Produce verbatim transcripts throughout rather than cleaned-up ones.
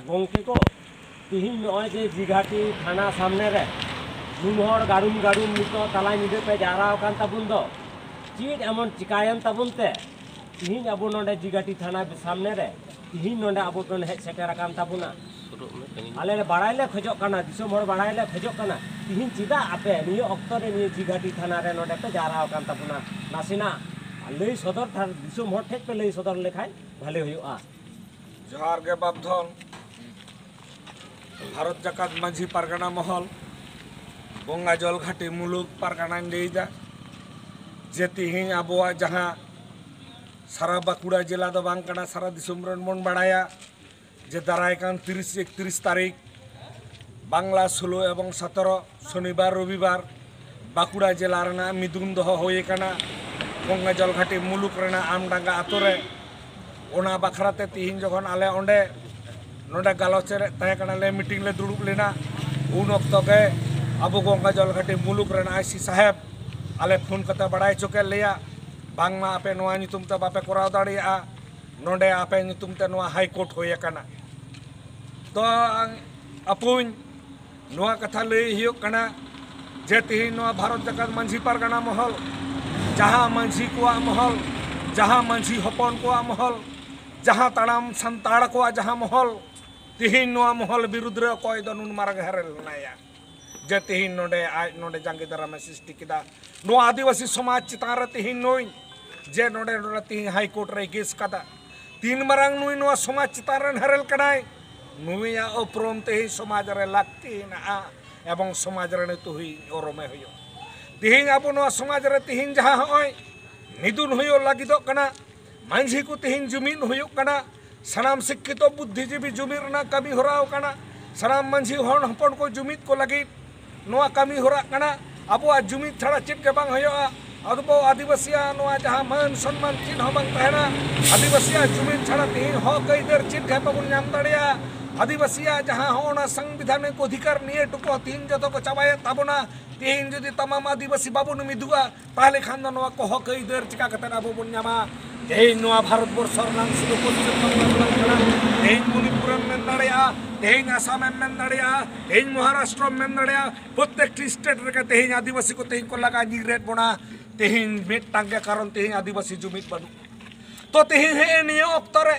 ᱜᱚᱝᱠᱮ ᱠᱚ, ᱛᱤᱦᱤᱧ ᱱᱚᱜᱼᱚᱭ ᱡᱮ ᱡᱤᱜᱷᱟᱴᱤ ᱛᱷᱟᱱᱟ ᱥᱟᱢᱱᱮ ᱨᱮ ᱱᱩᱱ ᱦᱚᱲ ᱜᱟᱹᱲᱩᱢ ᱜᱟᱹᱲᱩᱢ ᱱᱤᱛᱚᱜ ᱛᱟᱞᱟ ᱧᱤᱫᱟᱹ ᱯᱮ ᱡᱟᱣᱨᱟ ᱟᱠᱟᱱ ᱛᱟᱵᱚᱱ ᱫᱚ, ᱪᱮᱫ ᱮᱢᱚᱱ ᱪᱤᱠᱟᱭᱮᱱ ᱛᱟᱵᱚᱱ ᱛᱮ ᱛᱤᱦᱤᱧ ᱟᱵᱚ ᱱᱚᱰᱮ ᱡᱤᱜᱷᱟᱴᱤ ᱛᱷᱟᱱᱟ ᱥᱟᱢᱱᱮ ᱨᱮ ᱛᱤᱦᱤᱧ ᱱᱚᱰᱮ ᱟᱵᱚ ᱵᱚᱱ ᱦᱮᱡ ᱥᱮᱴᱮᱨ ᱟᱠᱟᱱ ᱛᱟᱵᱚᱱᱟ? ᱟᱞᱮ ᱞᱮ ᱵᱟᱲᱟᱭ ᱞᱮ ᱠᱷᱚᱡᱚᱜ ᱠᱟᱱᱟ, ᱫᱤᱥᱚᱢ ᱦᱚᱲ ᱵᱟᱲᱟᱭ ᱞᱮ ᱠᱷᱚᱡᱚᱜ ᱠᱟᱱᱟ, ᱛᱤᱦᱤᱧ ᱪᱮᱫᱟᱜ ᱟᱯᱮ ᱱᱤᱭᱟᱹ ᱚᱠᱛᱚ ᱨᱮ ᱱᱤᱭᱟᱹ ᱡᱤᱜᱷᱟᱴᱤ ᱛᱷᱟᱱᱟ ᱨᱮ ᱱᱚᱰᱮ ᱯᱮ ᱡᱟᱣᱨᱟ ᱟᱠᱟᱱ ᱛᱟᱵᱚᱱᱟ? ᱱᱟᱥᱮᱱᱟᱜ ᱞᱟᱹᱭ ᱥᱚᱫᱚᱨ ᱛᱷᱟ-, ᱫᱤᱥᱚᱢ ᱦᱚᱲ ᱴᱷᱮᱡ ᱯᱮ ᱞᱟᱹᱭ ᱥᱚᱫᱚᱨ ᱞᱮᱠᱷᱟᱱ ᱵᱷᱟᱞᱮ ᱦᱩᱭᱩᱜᱼᱟ᱾ ᱡᱚᱦᱟᱨ ᱜᱮ ᱵᱟᱯᱫᱷᱚᱱ᱾ ᱵᱷᱟᱨᱚᱛ ᱡᱟᱠᱟᱛ ᱢᱟᱹᱡᱷᱤ ᱯᱟᱨᱜᱟᱱᱟ ᱢᱚᱦᱚᱞ, ᱵᱚᱸᱜᱟ ᱡᱚᱞ ᱜᱷᱟᱴᱤ ᱢᱩᱞᱩᱠ ᱯᱟᱨᱜᱟᱱᱟᱧ ᱞᱟᱹᱭᱫᱟ ᱡᱮ ᱛᱤᱦᱤᱧ ᱟᱵᱚᱣᱟᱜ ᱡᱟᱦᱟᱸ ᱥᱟᱨᱟ ᱵᱟᱸᱠᱩᱲᱟ ᱡᱮᱞᱟ ᱫᱚ ᱵᱟᱝ ᱠᱟᱱᱟ, ᱥᱟᱨᱟ ᱫᱤᱥᱚᱢ ᱨᱮᱱ ᱵᱚᱱ ᱵᱟᱲᱟᱭᱟ ᱡᱮ ᱫᱟᱨᱟᱭ ᱠᱟᱱ ᱛᱤᱨᱤᱥ ᱮᱠᱛᱨᱤᱥ ᱛᱟᱹᱨᱤᱠᱷ ᱵᱟᱝᱞᱟ ᱥᱳᱞᱳ ᱮᱵᱚᱝ ᱥᱚᱛᱨᱚ ᱥᱚᱱᱤᱵᱟᱨ ᱨᱚᱵᱤᱵᱟᱨ ᱵᱟᱸᱠᱩᱲᱟ ᱡᱮᱞᱟ ᱨᱮᱱᱟᱜ ᱢᱤᱫᱩᱱ ᱫᱚᱦᱚ ᱦᱩᱭ ᱟᱠᱟᱱᱟ ᱜᱚᱝᱜᱟ ᱡᱚᱞᱜᱷᱟᱴᱤ ᱢᱩᱞᱩᱠ ᱨᱮᱱᱟᱜ ᱟᱢᱰᱟᱸᱜᱟ ᱟᱛᱳ ᱨᱮ᱾ ᱚᱱᱟ ᱵᱟᱠᱷᱨᱟ ᱛᱮ ᱛᱤᱦᱤᱧ ᱡᱚᱠᱷᱚᱱ ᱟᱞᱮ ᱚᱸᱰᱮ ᱱᱚᱰᱮ ᱜᱟᱞᱚᱪ ᱨᱮ ᱛᱟᱦᱮᱸ ᱠᱟᱱᱟᱞᱮ, ᱢᱤᱴᱤᱝ ᱞᱮ ᱫᱩᱲᱩᱵ ᱞᱮᱱᱟ, ᱩᱱ ᱚᱠᱛᱚ ᱜᱮ ᱟᱵᱚ ᱜᱚᱝᱜᱟ ᱡᱚᱞᱜᱷᱟᱴᱤ ᱢᱩᱞᱩᱠ ᱨᱮᱱ ᱟᱭ ᱥᱤ ᱥᱟᱦᱮᱵᱽ ᱟᱞᱮ ᱯᱷᱳᱱ ᱠᱟᱛᱮ ᱵᱟᱲᱟᱭ ᱦᱚᱪᱚ ᱠᱮᱫ ᱞᱮᱭᱟ, ᱵᱟᱝᱢᱟ ᱟᱯᱮ ᱱᱚᱣᱟ ᱧᱩᱛᱩᱢ ᱛᱮ ᱵᱟᱯᱮ ᱠᱚᱨᱟᱣ ᱫᱟᱲᱮᱭᱟᱜᱼᱟ, ᱱᱚᱰᱮ ᱟᱯᱮ ᱧᱩᱛᱩᱢ ᱛᱮ ᱱᱚᱣᱟ ᱦᱟᱭ ᱠᱳᱨᱴ ᱦᱩᱭ ᱟᱠᱟᱱᱟ᱾ ᱛᱚ ᱟᱯᱩᱧ, ᱱᱚᱣᱟ ᱠᱟᱛᱷᱟ ᱞᱟᱹᱭ ᱦᱩᱭᱩᱜ ᱠᱟᱱᱟ ᱡᱮ ᱛᱮᱦᱮᱧ ᱱᱚᱣᱟ ᱵᱷᱟᱨᱚᱛ ᱡᱟᱠᱟᱛ ᱢᱟᱹᱡᱷᱤ ᱯᱟᱨᱜᱟᱱᱟ ᱢᱚᱦᱚᱞ, ᱡᱟᱦᱟᱸ ᱢᱟᱹᱡᱷᱤ ᱠᱚᱣᱟᱜ ᱢᱚᱦᱚᱞ, ᱡᱟᱦᱟᱸ ᱢᱟᱹᱡᱷᱤ ᱦᱚᱯᱚᱱ ᱠᱚᱣᱟᱜ ᱢᱚᱦᱚᱞ, ᱡᱟᱦᱟᱸ ᱛᱟᱲᱟᱢ ᱥᱟᱱᱛᱟᱲ ᱠᱚᱣᱟᱜ ᱡᱟᱦᱟᱸ ᱢᱚᱦᱚᱞ, ᱛᱮᱦᱮᱧ ᱱᱚᱣᱟ ᱢᱚᱦᱚᱞ ᱵᱤᱨᱩᱫᱽ ᱨᱮ ᱚᱠᱚᱭ ᱫᱚ ᱱᱩᱱ ᱢᱟᱨᱟᱝ ᱦᱮᱨᱮᱞ ᱞᱮᱱᱟᱭᱟ ᱡᱮ ᱛᱮᱦᱮᱧ ᱱᱚᱰᱮ ᱟᱡ ᱱᱚᱰᱮ ᱡᱟᱸᱜᱮ ᱫᱟᱨᱟᱢᱮ ᱥᱨᱤᱥᱴᱤ ᱠᱮᱫᱟ᱾ ᱱᱚᱣᱟ ᱟᱹᱫᱤᱵᱟᱹᱥᱤ ᱥᱚᱢᱟᱡᱽ ᱪᱮᱛᱟᱱ ᱨᱮ ᱛᱮᱦᱮᱧ ᱱᱩᱭ ᱡᱮ ᱱᱚᱰᱮ, ᱱᱚᱰᱮ ᱛᱮᱦᱮᱧ ᱦᱟᱭ ᱠᱳᱨᱴ ᱨᱮᱭ ᱠᱮᱥ ᱠᱟᱫᱟ, ᱛᱤᱱ ᱢᱟᱨᱟᱝ ᱱᱩᱭ ᱱᱚᱣᱟ ᱥᱚᱢᱟᱡᱽ ᱪᱮᱛᱟᱱ ᱨᱮᱱ ᱦᱮᱨᱮᱞ ᱠᱟᱱᱟᱭ, ᱱᱩᱭᱟᱜ ᱩᱯᱨᱩᱢ ᱛᱮᱦᱮᱧ ᱥᱚᱢᱟᱡᱽ ᱨᱮ ᱞᱟᱹᱠᱛᱤ ᱦᱮᱱᱟᱜᱼᱟ ᱮᱵᱚᱝ ᱥᱚᱢᱟᱡᱽ ᱨᱮ ᱱᱤᱛᱚᱜ ᱦᱩᱭ ᱩᱨᱩᱢᱮ ᱦᱩᱭᱩᱜ᱾ ᱛᱮᱦᱮᱧ ᱟᱵᱚ ᱱᱚᱣᱟ ᱥᱚᱢᱟᱡᱽ ᱨᱮ ᱛᱮᱦᱮᱧ ᱡᱟᱦᱟᱸ ᱦᱚᱸᱜᱼᱚᱭ ᱱᱤᱫᱩᱱ ᱦᱩᱭᱩᱜ ᱞᱟᱹᱜᱤᱫᱚᱜ ᱠᱟᱱᱟ, ᱢᱟᱹᱡᱷᱤ ᱠᱚ ᱛᱮᱦᱮᱧ ᱡᱩᱢᱤᱫ ᱦᱩᱭᱩᱜ ᱠᱟᱱᱟ, ᱥᱟᱱᱟᱢ ᱥᱤᱠᱠᱷᱤᱛᱚ ᱵᱩᱫᱽᱫᱷᱤᱡᱤᱵᱤ ᱡᱩᱢᱤᱫ ᱨᱮᱱᱟᱜ ᱠᱟᱹᱢᱤ ᱦᱚᱨᱟ ᱠᱟᱱᱟ, ᱥᱟᱱᱟᱢ ᱢᱟᱹᱡᱷᱤ ᱦᱚᱲ ᱦᱚᱯᱚᱱ ᱠᱚ ᱡᱩᱢᱤᱫ ᱠᱚ ᱞᱟᱹᱜᱤᱫ ᱱᱚᱣᱟ ᱠᱟᱹᱢᱤ ᱦᱚᱨᱟ ᱠᱟᱱᱟ᱾ ᱟᱵᱚᱣᱟᱜ ᱡᱩᱢᱤᱫ ᱪᱷᱟᱲᱟ ᱪᱮᱫ ᱜᱮ ᱵᱟᱝ ᱦᱩᱭᱩᱜᱼᱟ᱾ ᱟᱵᱚ ᱟᱹᱫᱤᱵᱟᱹᱥᱤᱭᱟᱜ ᱱᱚᱣᱟ ᱡᱟᱦᱟᱸ ᱢᱟᱹᱱ ᱥᱚᱱᱢᱟᱱ ᱪᱮᱫ ᱦᱚᱸ ᱵᱟᱝ ᱛᱟᱦᱮᱱᱟ᱾ ᱟᱹᱫᱤᱵᱟᱹᱥᱤᱭᱟᱜ ᱡᱩᱢᱤᱫ ᱪᱷᱟᱲᱟ ᱛᱮᱦᱮᱧ ᱦᱚᱠ ᱟᱹᱭᱫᱟᱹᱨ ᱪᱮᱫ ᱜᱮ ᱵᱟᱵᱚᱱ ᱧᱟᱢ ᱫᱟᱲᱮᱭᱟᱜᱼᱟ᱾ ᱟᱹᱫᱤᱵᱟᱹᱥᱤᱭᱟᱜ ᱡᱟᱦᱟᱸ ᱦᱚᱸ ᱚᱱᱟ ᱥᱟᱝᱵᱤᱫᱷᱟᱱᱤᱠ ᱚᱫᱷᱤᱠᱟᱨ ᱱᱤᱭᱟᱹ ᱴᱩᱠᱩ ᱦᱚᱸ ᱛᱮᱦᱮᱧ ᱡᱚᱛᱚ ᱠᱚ ᱪᱟᱵᱟᱭᱮᱫ ᱛᱟᱵᱚᱱᱟ᱾ ᱛᱮᱦᱮᱧ ᱡᱩᱫᱤ ᱛᱟᱢᱟᱢ ᱟᱹᱫᱤᱵᱟᱹᱥᱤ ᱵᱟᱵᱚᱱ ᱢᱤᱫᱩᱜᱼᱟ, ᱛᱟᱦᱚᱞᱮ ᱠᱷᱟᱱ ᱫᱚ ᱱᱚᱣᱟ ᱠᱚ ᱦᱚᱠ ᱟᱹᱭᱫᱟᱹᱨ ᱪᱤᱠᱟ ᱠᱟᱛᱮ ᱟᱵᱚ ᱵᱚᱱ ᱧᱟᱢᱟ? ᱛᱮᱦᱮᱧ ᱱᱚᱣᱟ ᱵᱷᱟᱨᱚᱛ ᱵᱚᱨᱥᱚ ᱨᱮᱱᱟᱜ ᱥᱩᱫᱷᱩ ᱯᱚᱥᱪᱤᱢ ᱵᱟᱝᱞᱟ ᱫᱚ ᱵᱟᱝ ᱠᱟᱱᱟ, ᱛᱮᱦᱮᱧ ᱢᱚᱱᱤᱯᱩᱨᱮᱢ ᱢᱮᱱ ᱫᱟᱲᱮᱭᱟᱜᱼᱟ, ᱛᱮᱦᱮᱧ ᱟᱥᱟᱢᱮᱢ ᱢᱮᱱ ᱫᱟᱲᱮᱭᱟᱜᱼᱟ, ᱛᱮᱦᱮᱧ ᱢᱚᱦᱟᱨᱟᱥᱴᱨᱚᱢ ᱢᱮᱱ ᱫᱟᱲᱮᱭᱟᱜᱼᱟ, ᱯᱨᱚᱛᱮᱠᱴᱤ ᱥᱴᱮᱴ ᱨᱮᱜᱮ ᱛᱮᱦᱮᱧ ᱟᱹᱫᱤᱵᱟᱹᱥᱤ ᱠᱚ ᱛᱮᱦᱮᱧ ᱠᱚ ᱞᱟᱜᱟ ᱧᱤᱨᱮᱫ ᱵᱚᱱᱟ᱾ ᱛᱮᱦᱮᱧ ᱢᱤᱫᱴᱟᱝ ᱜᱮ ᱠᱟᱨᱚᱱ, ᱛᱮᱦᱮᱧ ᱟᱹᱫᱤᱵᱟᱹᱥᱤ ᱡᱩᱢᱤᱫ ᱵᱟᱹᱱᱩᱜ᱾ ᱛᱚ ᱛᱮᱦᱮᱧ ᱦᱮᱸ ᱱᱤᱭᱟᱹ ᱚᱠᱛᱚ ᱨᱮ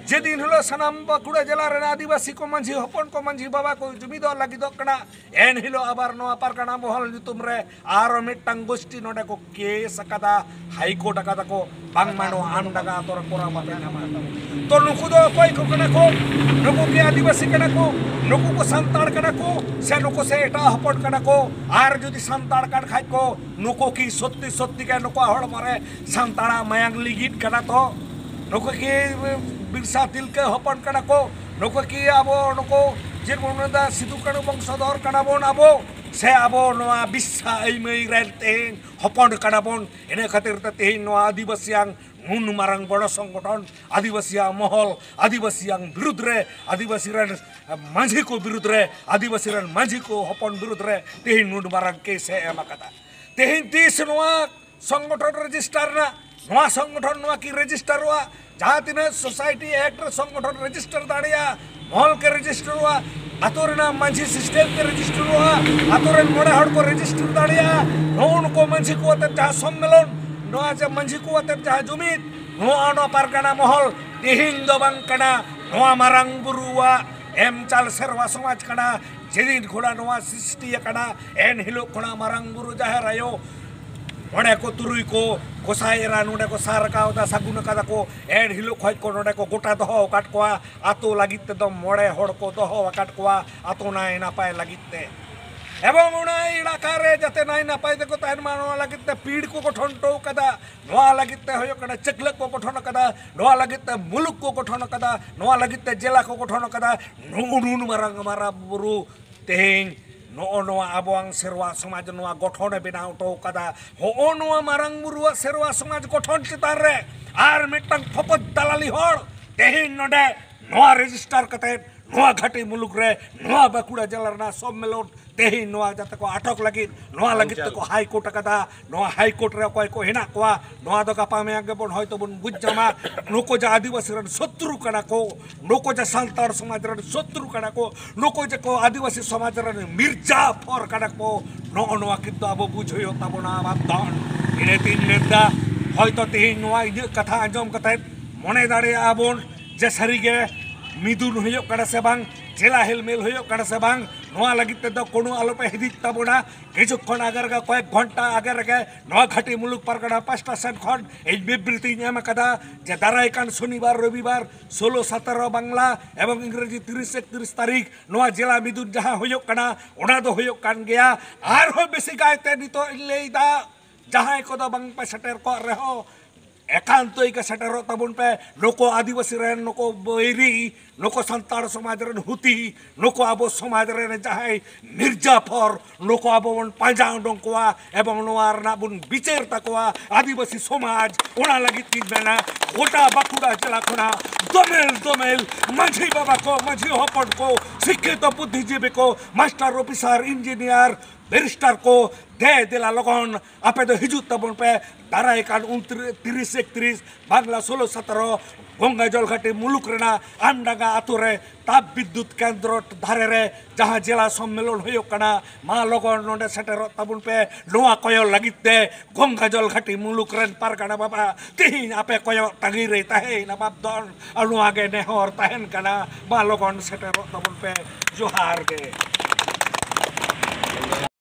ᱡᱮᱫᱤᱱ ᱦᱤᱞᱳᱜ ᱥᱟᱱᱟᱢ ᱵᱟᱸᱠᱩᱲᱟ ᱡᱮᱞᱟ ᱨᱮᱱ ᱟᱹᱫᱤᱵᱟᱹᱥᱤ ᱠᱚ, ᱢᱟᱹᱡᱷᱤ ᱦᱚᱯᱚᱱ ᱠᱚ, ᱢᱟᱹᱡᱷᱤ ᱵᱟᱵᱟ ᱠᱚ ᱡᱩᱢᱤᱫᱚᱜ ᱞᱟᱹᱜᱤᱫᱚᱜ ᱠᱟᱱᱟ, ᱮᱱ ᱦᱤᱞᱳᱜ ᱟᱵᱟᱨ ᱱᱚᱣᱟ ᱯᱟᱨᱜᱟᱱᱟ ᱢᱚᱦᱚᱞ ᱧᱩᱛᱩᱢ ᱨᱮ ᱟᱨᱚ ᱢᱤᱫᱴᱟᱝ ᱜᱳᱥᱴᱤ ᱱᱚᱰᱮ ᱠᱚ ᱠᱮᱥ ᱟᱠᱟᱫᱟ, ᱦᱟᱭ ᱠᱳᱨᱴ ᱟᱠᱟᱫᱟ ᱠᱚ, ᱵᱟᱝᱢᱟ ᱱᱚᱣᱟ ᱟᱢᱰᱟᱸᱜᱟ ᱟᱛᱳ ᱨᱮ ᱠᱚᱨᱟᱣ ᱵᱟᱯᱮ ᱧᱟᱢᱟ᱾ ᱛᱚ ᱱᱩᱠᱩ ᱫᱚ ᱚᱠᱚᱭ ᱠᱚ ᱠᱟᱱᱟ ᱠᱚ? ᱱᱩᱠᱩ ᱠᱤ ᱟᱹᱫᱤᱵᱟᱹᱥᱤ ᱠᱟᱱᱟ ᱠᱚ? ᱱᱩᱠᱩ ᱠᱚ ᱥᱟᱱᱛᱟᱲ ᱠᱟᱱᱟ ᱠᱚ ᱥᱮ ᱱᱩᱠᱩ ᱥᱮ ᱮᱴᱟᱜ ᱦᱚᱯᱚᱱ ᱠᱟᱱᱟ ᱠᱚ? ᱟᱨ ᱡᱩᱫᱤ ᱥᱟᱱᱛᱟᱲ ᱠᱟᱱ ᱠᱷᱟᱡ ᱠᱚ, ᱱᱩᱠᱩ ᱠᱤ ᱥᱚᱛᱛᱤ ᱥᱚᱛᱛᱤ ᱜᱮ ᱱᱩᱠᱩᱣᱟᱜ ᱦᱚᱲᱢᱚ ᱨᱮ ᱥᱟᱱᱛᱟᱲᱟᱜ ᱢᱟᱭᱟᱝ ᱞᱤᱜᱤᱫ ᱠᱟᱱᱟ? ᱛᱚ ᱱᱩᱠᱩ ᱠᱤ ᱵᱤᱨᱥᱟ ᱛᱤᱞᱠᱟᱹ ᱦᱚᱯᱚᱱ ᱠᱟᱱᱟ ᱠᱚ? ᱱᱩᱠᱩ ᱠᱤ ᱟᱵᱚ ᱱᱩᱠᱩ ᱡᱮ ᱵᱚᱱ ᱢᱮᱱᱫᱟ ᱥᱤᱫᱩ ᱠᱟᱹᱱᱩ ᱵᱚᱝᱥᱚᱫᱷᱚᱨ ᱠᱟᱱᱟ ᱵᱚᱱ ᱟᱵᱚ? ᱥᱮ ᱟᱵᱚ ᱱᱚᱣᱟ ᱵᱤᱨᱥᱟ ᱟᱹᱭᱢᱟᱹᱭ ᱨᱮᱱ ᱛᱮᱦᱮᱧ ᱦᱚᱯᱚᱱ ᱠᱟᱱᱟ ᱵᱚᱱ? ᱤᱱᱟᱹ ᱠᱷᱟᱹᱛᱤᱨ ᱛᱮ ᱛᱮᱦᱮᱧ ᱱᱚᱣᱟ ᱟᱹᱫᱤᱵᱟᱹᱥᱤᱭᱟᱝ ᱱᱩᱱ ᱢᱟᱨᱟᱝ ᱵᱚᱲᱚ ᱥᱚᱝᱜᱚᱴᱷᱚᱱ, ᱟᱹᱫᱤᱵᱟᱹᱥᱤᱭᱟᱜ ᱢᱚᱦᱚᱞ, ᱟᱹᱫᱤᱵᱟᱹᱥᱤᱭᱟᱝ ᱵᱤᱨᱩᱫᱽ ᱨᱮ, ᱟᱹᱫᱤᱵᱟᱹᱥᱤ ᱨᱮᱱ ᱢᱟᱹᱡᱷᱤ ᱠᱚ ᱵᱤᱨᱩᱫᱽ ᱨᱮ, ᱟᱹᱫᱤᱵᱟᱹᱥᱤ ᱨᱮᱱ ᱢᱟᱹᱡᱷᱤ ᱠᱚ ᱦᱚᱯᱚᱱ ᱵᱤᱨᱩᱫᱽ ᱨᱮ ᱛᱮᱦᱮᱧ ᱱᱩᱱ ᱢᱟᱨᱟᱝ ᱠᱮᱥ ᱮ ᱮᱢ ᱟᱠᱟᱫᱟ᱾ ᱛᱮᱦᱮᱧ ᱛᱤᱥ ᱱᱚᱣᱟ ᱥᱚᱝᱜᱚᱴᱷᱚᱱ ᱨᱮᱡᱤᱥᱴᱟᱨ ᱨᱮᱱᱟᱜ, ᱱᱚᱣᱟ ᱥᱚᱝᱜᱚᱴᱷᱚᱱ ᱱᱚᱣᱟ ᱠᱤ ᱨᱮᱡᱤᱥᱴᱟᱨᱚᱜᱼᱟ? ᱡᱟᱦᱟᱸ ᱛᱤᱱᱟᱹᱜ ᱥᱳᱥᱟᱭᱴᱤ ᱮᱠᱴ ᱨᱮ ᱥᱚᱝᱜᱚᱴᱷᱚᱱ ᱨᱮᱡᱤᱥᱴᱟᱨ ᱫᱟᱲᱮᱭᱟᱜᱼᱟ, ᱢᱚᱦᱚᱞ ᱠᱮ ᱨᱮᱡᱤᱥᱴᱟᱨᱚᱜᱼᱟ, ᱟᱛᱳ ᱨᱮᱱᱟᱜ ᱢᱟᱹᱡᱷᱤ ᱥᱤᱥᱴᱮᱢ ᱠᱮ ᱨᱮᱡᱤᱥᱴᱟᱨᱚᱜᱼᱟ, ᱟᱛᱳ ᱨᱮᱱ ᱢᱚᱬᱮ ᱦᱚᱲ ᱠᱚ ᱨᱮᱡᱤᱥᱴᱟᱨ ᱫᱟᱲᱮᱭᱟᱜᱼᱟ᱾ ᱱᱚᱜᱼᱚ ᱱᱩᱠᱩ ᱢᱟᱹᱡᱷᱤ ᱠᱚ ᱟᱛᱮ ᱡᱟᱦᱟᱸ ᱥᱚᱢᱢᱮᱞᱚᱱ, ᱱᱚᱣᱟ ᱡᱮ ᱢᱟᱹᱡᱷᱤ ᱠᱚ ᱟᱛᱮ ᱡᱟᱦᱟᱸ ᱡᱩᱢᱤᱫ, ᱱᱚᱣᱟ ᱱᱚᱣᱟ ᱯᱟᱨᱜᱟᱱᱟ ᱢᱚᱦᱚᱞ ᱛᱮᱦᱮᱧ ᱫᱚ ᱵᱟᱝ ᱠᱟᱱᱟ, ᱱᱚᱣᱟ ᱢᱟᱨᱟᱝ ᱵᱩᱨᱩᱣᱟᱜ ᱮᱢ ᱪᱟᱞ ᱥᱮᱨᱣᱟ ᱥᱚᱢᱟᱡᱽ ᱠᱟᱱᱟ᱾ ᱡᱮᱫᱤᱱ ᱠᱷᱚᱱᱟᱜ ᱱᱚᱣᱟ ᱥᱨᱤᱥᱴᱤ ᱟᱠᱟᱱᱟ, ᱮᱱ ᱦᱤᱞᱳᱜ ᱠᱷᱚᱱᱟᱜ ᱢᱟᱨᱟᱝ ᱵᱩᱨᱩ ᱡᱟᱦᱮᱨ ᱟᱭᱳ ᱢᱚᱬᱮ ᱠᱚ ᱛᱩᱨᱩᱭ ᱠᱚ ᱜᱚᱸᱥᱟᱭ ᱮᱨᱟ ᱱᱚᱰᱮ ᱠᱚ ᱥᱟᱨ ᱠᱟᱣᱫᱟ, ᱥᱟᱹᱜᱩᱱ ᱟᱠᱟᱫᱟ ᱠᱚ᱾ ᱮᱱ ᱦᱤᱞᱳᱜ ᱠᱷᱚᱡ ᱠᱚ ᱱᱚᱰᱮ ᱠᱚ ᱜᱚᱴᱟ ᱫᱚᱦᱚ ᱟᱠᱟᱫ ᱠᱚᱣᱟ, ᱟᱛᱳ ᱞᱟᱹᱜᱤᱫ ᱛᱮᱫᱚ ᱢᱚᱬᱮ ᱦᱚᱲ ᱠᱚ ᱫᱚᱦᱚ ᱟᱠᱟᱫ ᱠᱚᱣᱟ, ᱟᱛᱳ ᱱᱟᱭ ᱱᱟᱯᱟᱭ ᱞᱟᱹᱜᱤᱫ ᱛᱮ᱾ ᱮᱵᱚᱝ ᱚᱱᱟ ᱮᱞᱟᱠᱟ ᱨᱮ ᱡᱟᱛᱮ ᱱᱟᱭ ᱱᱟᱯᱟᱭ ᱛᱮᱠᱚ ᱛᱟᱦᱮᱱ ᱢᱟ, ᱱᱚᱣᱟ ᱞᱟᱹᱜᱤᱫ ᱛᱮ ᱯᱤᱲ ᱠᱚ ᱜᱚᱴᱷᱚᱱ ᱦᱚᱴᱚ ᱟᱠᱟᱫᱟ, ᱱᱚᱣᱟ ᱞᱟᱹᱜᱤᱫ ᱛᱮ ᱦᱩᱭᱩᱜ ᱠᱟᱱᱟ ᱪᱟᱹᱠᱞᱟᱹᱜ ᱠᱚ ᱜᱚᱴᱷᱚᱱ ᱟᱠᱟᱫᱟ, ᱱᱚᱣᱟ ᱞᱟᱹᱜᱤᱫ ᱛᱮ ᱢᱩᱞᱩᱠ ᱠᱚ ᱜᱚᱴᱷᱚᱱ ᱟᱠᱟᱫᱟ, ᱱᱚᱣᱟ ᱞᱟᱹᱜᱤᱫ ᱛᱮ ᱡᱮᱞᱟ ᱠᱚ ᱜᱚᱴᱷᱚᱱ ᱟᱠᱟᱫᱟ᱾ ᱱᱩᱜᱼᱩ ᱱᱩᱱ ᱢᱟᱨᱟᱝ ᱢᱟᱨᱟᱝ ᱵᱩᱨᱩ ᱛᱮᱦᱮᱧ ᱱᱚᱜᱼᱚ ᱱᱚᱣᱟ ᱟᱵᱚᱣᱟᱝ ᱥᱮᱨᱣᱟ ᱥᱚᱢᱟᱡᱽ ᱱᱚᱣᱟ ᱜᱚᱴᱷᱚᱱᱮ ᱵᱮᱱᱟᱣ ᱦᱚᱴᱚ ᱟᱠᱟᱫᱟ᱾ ᱦᱚᱜᱼᱚ ᱱᱚᱣᱟ ᱢᱟᱨᱟᱝ ᱵᱩᱨᱩᱣᱟᱜ ᱥᱮᱨᱣᱟ ᱥᱚᱢᱟᱡᱽ ᱜᱚᱴᱷᱚᱱ ᱪᱮᱛᱟᱱ ᱨᱮ ᱟᱨ ᱢᱤᱫᱴᱟᱝ ᱯᱷᱚᱠᱚᱫ ᱫᱟᱞᱟᱞᱤ ᱦᱚᱲ ᱛᱮᱦᱮᱧ ᱱᱚᱰᱮ ᱱᱚᱣᱟ ᱨᱮᱡᱤᱥᱴᱟᱨ ᱠᱟᱛᱮ ᱱᱚᱣᱟ ᱜᱷᱟᱴᱤ ᱢᱩᱞᱩᱠ ᱨᱮ ᱱᱚᱣᱟ ᱵᱟᱸᱠᱩᱲᱟ ᱡᱮᱞᱟ ᱨᱮᱱᱟᱜ ᱥᱚᱢᱢᱮᱞᱚᱱ ᱛᱮᱦᱮᱧ ᱱᱚᱣᱟ ᱡᱟᱛᱮ ᱠᱚ ᱟᱴᱚᱠ ᱞᱟᱹᱜᱤᱫ, ᱱᱚᱣᱟ ᱞᱟᱹᱜᱤᱫ ᱛᱮᱠᱚ ᱦᱟᱭ ᱠᱳᱨᱴ ᱟᱠᱟᱫᱟ᱾ ᱱᱚᱣᱟ ᱦᱟᱭ ᱠᱳᱨᱴ ᱨᱮ ᱚᱠᱚᱭ ᱠᱚ ᱦᱮᱱᱟᱜ ᱠᱚᱣᱟ, ᱱᱚᱣᱟ ᱫᱚ ᱜᱟᱯᱟ ᱢᱮᱭᱟᱝ ᱜᱮᱵᱚᱱ ᱦᱚᱭᱛᱳ ᱵᱚᱱ ᱵᱩᱡᱽ ᱧᱟᱢᱟ᱾ ᱱᱩᱠᱩ ᱡᱮ ᱟᱹᱫᱤᱵᱟᱹᱥᱤ ᱨᱮᱱ ᱥᱚᱛᱨᱩ ᱠᱟᱱᱟ ᱠᱚ, ᱱᱩᱠᱩ ᱡᱮ ᱥᱟᱱᱛᱟᱲ ᱥᱚᱢᱟᱡᱽ ᱨᱮᱱ ᱥᱚᱛᱨᱩ ᱠᱟᱱᱟ ᱠᱚ, ᱱᱩᱠᱩ ᱡᱮ ᱠᱚ ᱟᱹᱫᱤᱵᱟᱹᱥᱤ ᱥᱚᱢᱟᱡᱽ ᱨᱮᱱ ᱢᱤᱨᱡᱟ ᱯᱷᱚᱨ ᱠᱟᱱᱟ ᱠᱚ, ᱱᱚᱜᱼᱚ ᱱᱚᱣᱟ ᱠᱤᱱᱛᱩ ᱟᱵᱚ ᱵᱩᱡᱽ ᱦᱩᱭᱩᱜ ᱛᱟᱵᱚᱱᱟ᱾ ᱵᱟᱯᱫᱷᱚᱱ, ᱤᱱᱟᱹ ᱛᱤᱧ ᱢᱮᱱᱫᱟ, ᱦᱚᱭᱛᱳ ᱛᱮᱦᱮᱧ ᱱᱚᱣᱟ ᱤᱧᱟᱹᱜ ᱠᱟᱛᱷᱟ ᱟᱸᱡᱚᱢ ᱠᱟᱛᱮ ᱢᱚᱱᱮ ᱫᱟᱲᱮᱭᱟᱜᱼᱟ ᱵᱚᱱ ᱡᱮ ᱥᱟᱹᱨᱤᱜᱮ ᱢᱤᱫᱩᱱ ᱦᱩᱭᱩᱜ ᱠᱟᱱᱟ ᱥᱮ ᱵᱟᱝ, ᱡᱮᱞᱟ ᱦᱮᱞᱢᱮᱞ ᱦᱩᱭᱩᱜ ᱠᱟᱱᱟ ᱥᱮ ᱵᱟᱝ, ᱱᱚᱣᱟ ᱞᱟᱹᱜᱤᱫ ᱛᱮᱫᱚ ᱠᱳᱱᱳ ᱟᱞᱚᱯᱮ ᱦᱤᱫᱤᱡ ᱛᱟᱵᱚᱱᱟ᱾ ᱠᱤᱪᱷᱩ ᱠᱷᱚᱱ ᱟᱜᱮ ᱨᱮᱜᱮ, ᱠᱚᱭᱮᱠ ᱜᱷᱚᱱᱴᱟ ᱟᱜᱮ ᱨᱮᱜᱮ ᱱᱚᱣᱟ ᱜᱷᱟᱹᱴᱤ ᱢᱩᱞᱩᱠ ᱯᱟᱨᱜᱟᱱᱟ ᱯᱟᱥᱴᱟ ᱥᱮᱱ ᱠᱷᱚᱱ ᱤᱧ ᱵᱤᱵᱨᱤᱛᱤᱧ ᱮᱢ ᱟᱠᱟᱫᱟ ᱡᱮ ᱫᱟᱨᱟᱭ ᱠᱟᱱ ᱥᱚᱱᱤᱵᱟᱨ, ᱨᱚᱵᱤᱵᱟᱨ, ᱥᱳᱞᱳ ᱥᱟᱛᱮᱨᱚ ᱵᱟᱝᱞᱟ ᱮᱵᱚᱝ ᱤᱝᱨᱮᱡᱤ ᱛᱤᱨᱤᱥ ᱮᱠᱛᱨᱤᱥ ᱛᱟᱹᱨᱤᱠᱷ ᱱᱚᱣᱟ ᱡᱮᱞᱟ ᱢᱤᱫᱩᱱ ᱡᱟᱦᱟᱸ ᱦᱩᱭᱩᱜ ᱠᱟᱱᱟ, ᱚᱱᱟ ᱫᱚ ᱦᱩᱭᱩᱜ ᱠᱟᱱ ᱜᱮᱭᱟ᱾ ᱟᱨᱦᱚᱸ ᱵᱮᱥᱤ ᱠᱟᱭᱛᱮ ᱱᱤᱛᱚᱜ ᱤᱧ ᱞᱟᱹᱭᱫᱟ, ᱡᱟᱦᱟᱸᱭ ᱠᱚᱫᱚ ᱵᱟᱝ ᱯᱮ ᱥᱮᱴᱮᱨ ᱠᱚᱜ ᱨᱮᱦᱚᱸ, ᱮᱠᱟᱱᱛᱚᱭ ᱜᱮ ᱥᱮᱴᱮᱨᱚᱜ ᱛᱟᱵᱚᱱ ᱯᱮ᱾ ᱱᱩᱠᱩ ᱟᱹᱫᱤᱵᱟᱹᱥᱤ ᱨᱮᱱ ᱱᱩᱠᱩ ᱵᱟᱹᱭᱨᱤ, ᱱᱩᱠᱩ ᱥᱟᱱᱛᱟᱲ ᱥᱚᱢᱟᱡᱽ ᱨᱮᱱ ᱦᱩᱛᱤ, ᱱᱩᱠᱩ ᱟᱵᱚ ᱥᱚᱢᱟᱡᱽ ᱨᱮᱱ ᱡᱟᱦᱟᱸᱭ ᱢᱤᱨᱡᱟ ᱯᱷᱚᱨ, ᱱᱩᱠᱩ ᱟᱵᱚ ᱵᱚᱱ ᱯᱟᱸᱡᱟ ᱩᱰᱩᱝ ᱠᱚᱣᱟ ᱮᱵᱚᱝ ᱱᱚᱣᱟ ᱨᱮᱱᱟᱜ ᱵᱚᱱ ᱵᱤᱪᱟᱹᱨ ᱛᱟᱠᱚᱣᱟ ᱟᱹᱫᱤᱵᱟᱹᱥᱤ ᱥᱚᱢᱟᱡᱽ᱾ ᱚᱱᱟ ᱞᱟᱹᱜᱤᱫ ᱛᱤᱧ ᱢᱮᱱᱟ, ᱜᱚᱴᱟ ᱵᱟᱸᱠᱩᱲᱟ ᱡᱮᱞᱟ ᱠᱷᱚᱱᱟᱜ ᱫᱚᱢᱮᱞ ᱫᱚᱢᱮᱞ ᱢᱟᱹᱡᱷᱤ ᱵᱟᱵᱟ ᱠᱚ, ᱢᱟᱹᱡᱷᱤ ᱦᱚᱯᱚᱱ ᱠᱚ, ᱥᱤᱠᱠᱷᱤᱛᱚ ᱵᱩᱫᱽᱫᱷᱤᱡᱤᱵᱤ ᱠᱚ, ᱢᱟᱥᱴᱟᱨ ᱚᱯᱷᱤᱥᱟᱨ, ᱤᱧᱡᱤᱱᱤᱭᱟᱨ, ᱵᱮᱨᱤᱥᱴᱟᱨ ᱠᱚ, ᱫᱮ ᱫᱮᱞᱟ ᱞᱚᱜᱚᱱ ᱟᱯᱮ ᱫᱚ ᱦᱤᱡᱩᱜ ᱛᱟᱵᱚᱱ ᱯᱮ᱾ ᱫᱟᱨᱟᱭ ᱠᱟᱱ ᱩᱱᱛᱨᱤᱥ, ᱛᱤᱨᱤᱥ ᱮᱠᱛᱨᱤᱥ, ᱵᱟᱝᱞᱟ ᱥᱳᱞᱳ ᱥᱟᱛᱮᱨᱚ, ᱜᱚᱝᱜᱟ ᱡᱚᱞᱜᱷᱟᱴᱤ ᱢᱩᱞᱩᱠ ᱨᱮᱱᱟᱜ ᱟᱢᱰᱟᱸᱜᱟ ᱟᱛᱳ ᱨᱮ ᱛᱟᱯ ᱵᱤᱫᱽᱫᱩᱛ ᱠᱮᱱᱫᱨᱚ ᱫᱷᱟᱨᱮ ᱨᱮ ᱡᱟᱦᱟᱸ ᱡᱮᱞᱟ ᱥᱚᱢᱢᱮᱞᱚᱱ ᱦᱩᱭᱩᱜ ᱠᱟᱱᱟ, ᱢᱟ ᱞᱚᱜᱚᱱ ᱱᱚᱰᱮ ᱥᱮᱴᱮᱨᱚᱜ ᱛᱟᱵᱚᱱ ᱯᱮ᱾ ᱱᱚᱣᱟ ᱠᱚᱭᱚᱜ ᱞᱟᱹᱜᱤᱫ ᱛᱮ ᱜᱚᱝᱜᱟ ᱡᱚᱞᱜᱷᱟᱴᱤ ᱢᱩᱞᱩᱠ ᱨᱮᱱ ᱯᱟᱨᱜᱟᱱᱟ ᱵᱟᱵᱟ, ᱛᱮᱦᱮᱧ ᱟᱯᱮ ᱠᱚᱭᱚᱜ ᱛᱟᱺᱜᱤ ᱨᱮ ᱛᱟᱦᱮᱸᱭᱮᱱᱟ ᱵᱟᱯᱫᱷᱚᱱ᱾ ᱟᱨ ᱱᱚᱣᱟ ᱜᱮ ᱱᱮᱦᱚᱨ ᱛᱟᱦᱮᱱ ᱠᱟᱱᱟ, ᱢᱟ ᱞᱚᱜᱚᱱ ᱥᱮᱴᱮᱨᱚᱜ ᱛᱟᱵᱚᱱ ᱯᱮ᱾ ᱡᱚᱦᱟᱨ ᱜᱮ᱾